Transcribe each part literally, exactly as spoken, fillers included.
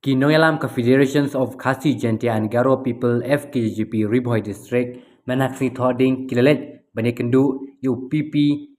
Ki nongïalam ka Federations of Khasi Jaintia and Garo People, F K J G P, Ri Bhoi District, mynhynnin ka sngi Thohdieng ki la leit ban ïakynduh ïa u P P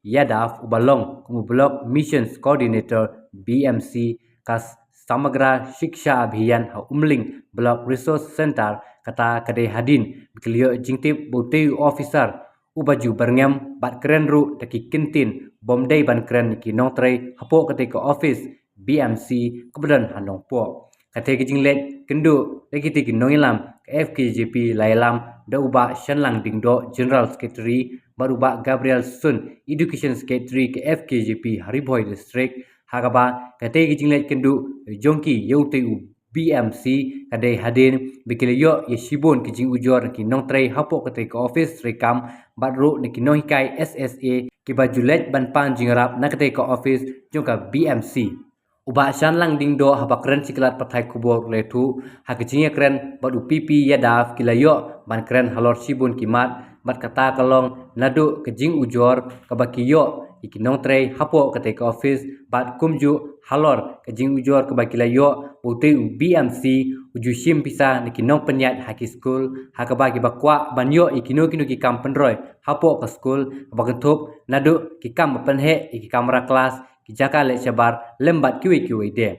Yadav uba long kum u Block Missions Coordinator B M C ka Samagra Shiksha Abhiyan ha Umling Block Resource Center, kata ka dei hadien ba ki la ïoh jingtip ba utei u officer uba ju byrngem bad kren ruh da ki kyntien bym dei ban kren ïa ki nongtrei hapoh katei ka office B M C kaba don ha Nongpoh. Katei ka jingleit kynduh da kitei ki nongïalam ka F K J P la ïalam da u Bah Shanlang Diengdoh, General Secretary, bad u Bah Gabriel Sun, Education Secretary ka F K J P ha Ri Bhoi District, ha kaba katei ka jingleit kynduh jong ki ïa utei u B M C ka dei hadien ba ki la ïoh ïa shibun ki jingujor ki nongtrei hapoh katei ka office treikam bad ruh na ki nonghikai S S A kiba ju leit ban pan jingïarap na katei ka office jong ka B M C. U Bah Shanlang Diengdoh haba kren sha ki lad pathai khubor u la ïathuh ha ka jingïakren bad u P P Yadav ki la ïoh ban kren halor shibun ki mat bad kata ka long naduh ka jingujor kaba ki ïoh ïa ki nongtrei hapoh katei ka office bad kumjuh halor ka jingujor kaba ki la ïoh ba utei u B M C u ju shim pisa na ki nongpynïaid ha ki skul, ha kaba kiba kwah ban ïoh ïa kino kino ki kam pynroi hapoh ka skul, kaba kynthup naduh ki kam ba pynheh ïa ki kamra klas, ki jaka leit shabar lem bad kiwei kiwei de.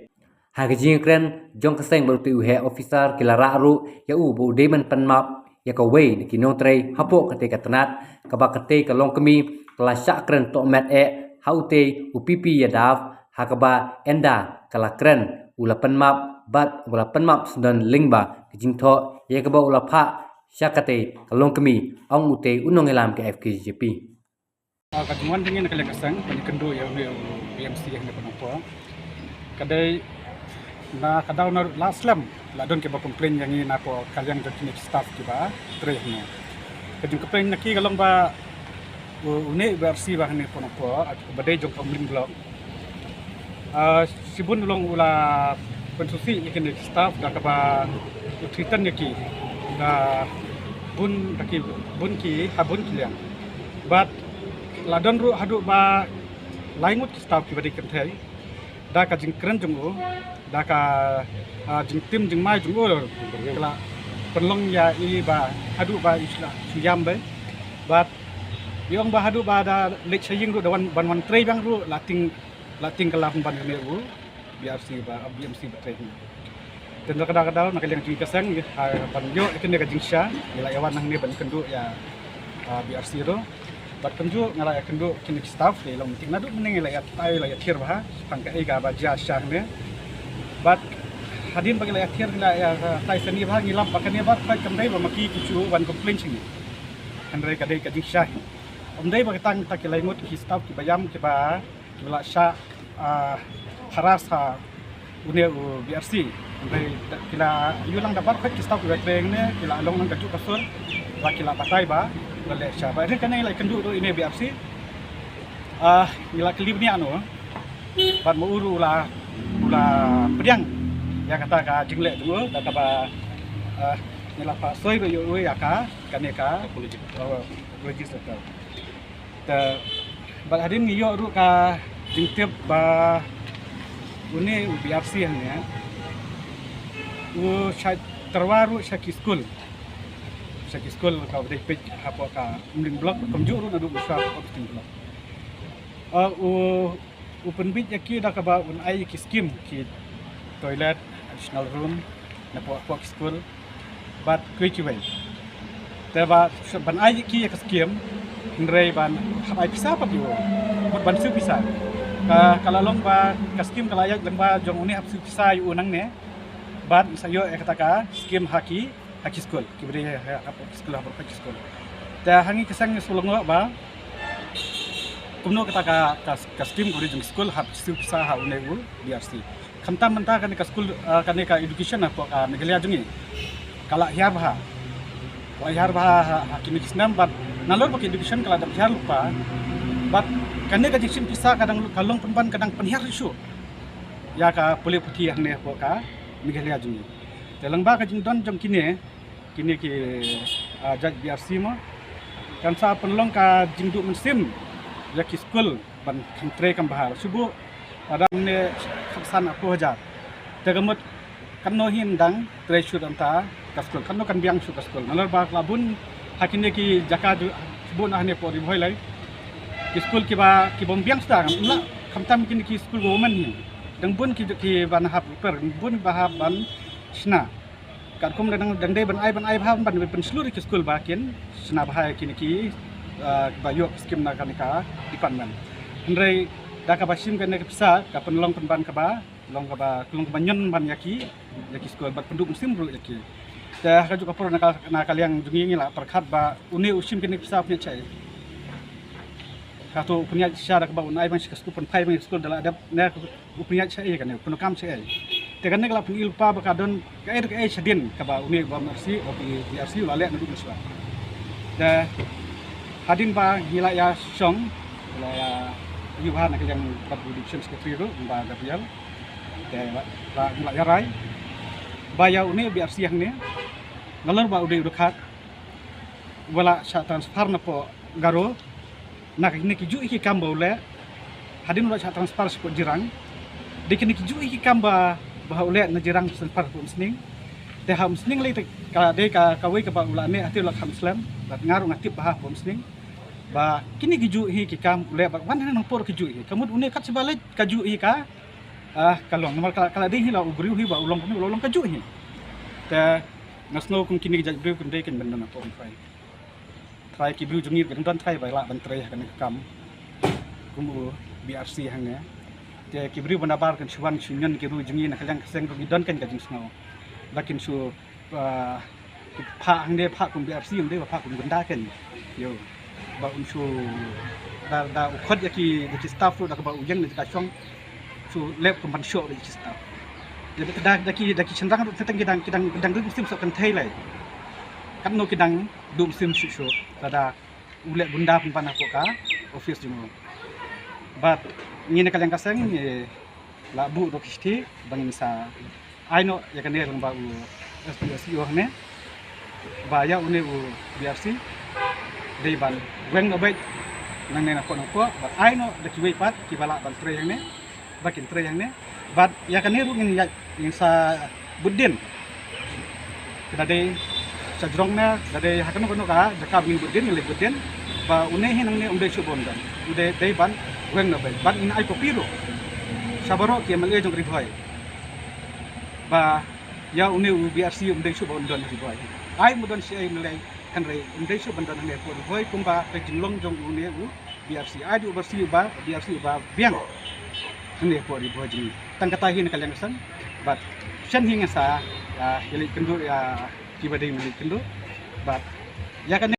Ha ka jingïakren jong ka seng bad utei u heh officer ki la rah ruh ïa u ba u dei ban pynmap ïa kawei na ki nongtrei hapoh katei ka tnat, kaba katei ka longkmie ka la shah kren tohmet eh ha utei u P P Yadav, ha kaba ynda ka la kren u la pynmap bad u la pynmap sngewdon lyngba ka jingthoh ïa kaba u la phah sha katei ka longkmie, ong utei u nongïalam ka F K J P. Ah, ka jingwan jong ngi na ka liang ka seng ban ïakynduh ïa une u B M C hangne ha Nongpoh ka dei na ka daw na la slem la don kiba complain ïa ngi na ka liang jong kine ki staff kiba trei hangne. Ka jingcomplain na ki ka long ba u-, une u B R C ba hangne ha Nongpoh ba dei jong ka Umling Block. Ah, shibun u long u la pynsngewsih ïa kine ki staff da kaba u threaten ïa ki da bun, da ki bun ki ha bun ki liang. Bad la don ruh haduh ba lai ngut ki staff kiba dei kynthei, da ka jingkren jong u, da ka, ah, jingtim jingmai jong u, ka la pynlong ïa i ba haduh ba i shu ïam bha. Bad i ong ba haduh ba da leit sha ïing ruh da wan, ban wan trei biang ruh la tieng, la tieng ka lam ban ïa une u B R C ba, B M C ba trei. Te na ka daw ka daw na ka liang jong ka seng, ha, ban ïoh ïa kane ka jingshisha ngi la ïa wan hangne ban kynduh ïa, ah, B R C ruh. Bad kumjuh nga la ïa kynduh kine ki staff, ïa long meeting naduh mynne ngi la ïa tai la ïa thiar bha shaphang kaei kaba jia shisha hangne. Bad hadien ba ngi la ïa thiar ngi la ïa tai sani bha ngi lap ba kane baroh khoit kam dei ba ma ki ki shu wan complain sha ngi. Hynrei ka dei ka jingshisha hi. Ym dei ba ka tang ta ki lai ngut ki staff kiba ïam kiba la shah, ah, harass ha une u B R C. Hynrei da, ki la ïoh lang da baroh khoit ki staff kiba trei hangne, ki la long lang kajuh ka sur ba ki la batai ba la leh shisha. Bad hynrei kane ngi la kynduh ruh ïa une u B R C. Ah, ngi la kylli bniah noh. Bad ma u ruh u la, u la pdiang ïa kata ka jingleh jong u, da kaba, ah, ngi la phah soi ruh ïa u ïa ka, kane ka, apology, oh, apology letter. Te bad hadien ngi ïoh ruh ka jingtip ba une u B R C hangne u shait tyrwa ruh sha ki skul, sha ki skul kaba dei peit hapoh ka Umling Block, kumjuh ruh naduh u sha hapoh Umling Block. Uh, u, u pynbit ïa ki da kaba un ai ki skim ki toilet, additional room, napoh, napoh ki skul. Bad kiwei kiwei. Te ba, ban ai ki ïa ka skim, hynrei ban hap ai pisa pat ïa u. Mut ban siew pisa. Ka, ka la long ba, ka skim ka la ïaid lyngba jong une hap siew pisa ïa u nangne. Bad sa ïoh ïa kata ka skim ha ki, ha ki skul. Kiba dei ha, ha, ha ki skul, ha baroh ki skul. Te ha ngi ki seng ngi shu lyngngoh ba, kumno kata ka, ka, ka skim kaba dei jong ki skul hap siew pisa ha une u B R C. Khamtam mynta kane ka skul, ah, kane ka education hapoh ka Meghalaya jong ngi ka la hiar bha. Ka la hiar bha ha, ha kine ki snem bad nalor ba ka education ka la dep hiar lypa. Bad kane ka jingshim pisa ka dang, ka long pynban ka dang pynhiar shuh ïa ka pule puthi hangne hapoh ka Meghalaya jong ngi. Te lyngba ka jingdon jong kine, kine ki, ah, jait B R C mo, kan sa pynlong ka jingduh mynsiem ïa ki skul ban kham trei kham bha. Shu buh lada mynne khatsan arphew hajar. Te ka mut Katno hin dang trei shuh ynda ka skul, katno kan biang shuh ka skul. Nalor ba la bun ha kine ki jaka ju bun ha ne por i bhoi lai. Ki skul kiba, ki bym biang sdang, la khamtam kine ki skul government hi. Dang bun ki, kiba na hap per, bun ba hap ban shna. Katkum dang, dang dei ban ai, ban ai bha ban, ban pynshlur ki skul ba kin shna bha kine ki, ah, ba ïoh skim na kane ka department. Hynrei da kaba shim kane ka pisa, ka pynlong pynban kaba long kaba, long kaba ñion ban ïa ki, ïa ki skul bad pynduh mynsiem ruh ïa ki. Te ha kajuh ka por na ka, na ka liang jong ngi ngi la pyrkhat ba une u shim kine ki pisa u pynïaid shaei. Hato u pynïaid shisha da kaba un ai bang sha ka skul, pynphai bang sha ka skul da la dep, ne u pynïaid shaei kane, u pyndonkam shaei. Te kane ka la pyni lypa ba ka don kaei kaei shadien kaba une u BRC, u BRC u la leh naduh mynshwa. Te hadien ba ngi la ïa shong, la ïa ïohi na ka liang bad u Division Secretary ruh, u Bah Gabriel. Te la, la, la ïa rai ba ïa une u BRC hangne, nalor ba u dei u dkhot, u la shah transfer na poh Garo, na kine kijuh ki kam ba u leh. Hadien u la shah transfer sha poh Jirang, dei kine kijuh ki kam ba, ba u leh na Jirang transfer sha poh Umsning. Te ha Umsning lei te ka dei ka, kawei kaba u la neh, hati u la kham slem, bad nga ruh nga tip bha ha poh Umsning. Ba kine kijuh hi ki kam u leh, ba wan hangne nangpor kijuh hi. Ka mut une kat shaba leit kajuh hi ka, ah, ka long. Namar ka, ka la dei hi la u briew hi ba u long, u long kajuh hi. Te nga sngew kum kine ki jait briew kin dei kin bynda na poh Umphai. Trai ki briew jong ngi ki don trai ba lah ban trei ha kane ka kam kum u BRC hangne. Te ki briew ba nabar kin shu wan shu ñion ki ru jong ngi na ka liang ka seng ruh ngi don kane ka jingsngew. Ba kin shu, ah, phah hangne phah kum BRC, ym dei ba phah kum gunda kane. Ïo. Ba un shu da, da u khot ïa ki, ïa ki staff ruh da kaba u ïeng na ka shong. Shu leh kum ban shoh ïa ki staff. Da, da, da ki, da ki shynrang ruh teng ki dang, ki dang, ki dang ring sim soh kynthei lei. Katno ki dang duh mynsiem shuh shuh lada u leh gunda pynban hapoh ka office jong u. Bad ngi na ka liang ka seng ngi la buh ruh ki shithi ba ngin sa ai noh ïa kane lyngba u SDO, SDO hangne ba ïa une u BRC dei ban weng noh beit nangne na poh na poh, bad ai noh da kiwei pat kiba lah ban trei hangne. Ba kin trei hangne. Bad ïa kane ruh ngin ïa, ngin sa bud dien. Ka da dei sha jrong ne, da dei ha kano kano ka jaka ba ngin bud dien, ngin leit bud dien. Ba une hi nangne um dei shuh ba un don. U dei, dei ban weng noh beit. Bad ngin ai copy ruh sha baroh ki MLA jong Ri Bhoi. Ba ïa une u BRC um dei shuh ba un don ha Ri Bhoi. Ai mo don shi ai MLA, hynrei um dei shuh ban don hangne ha Ri Bhoi kumba ka jinglong jong une u BRC. Ai dei u BRC uba, BRC uba biang hangne ha Ri Bhoi jong ngi. Tang kata hi na ka liang ka seng. Bad shen hi ngin sa, ah, ïa leit kynduh ïa kiba dei ban leit kynduh. Bad ïa kane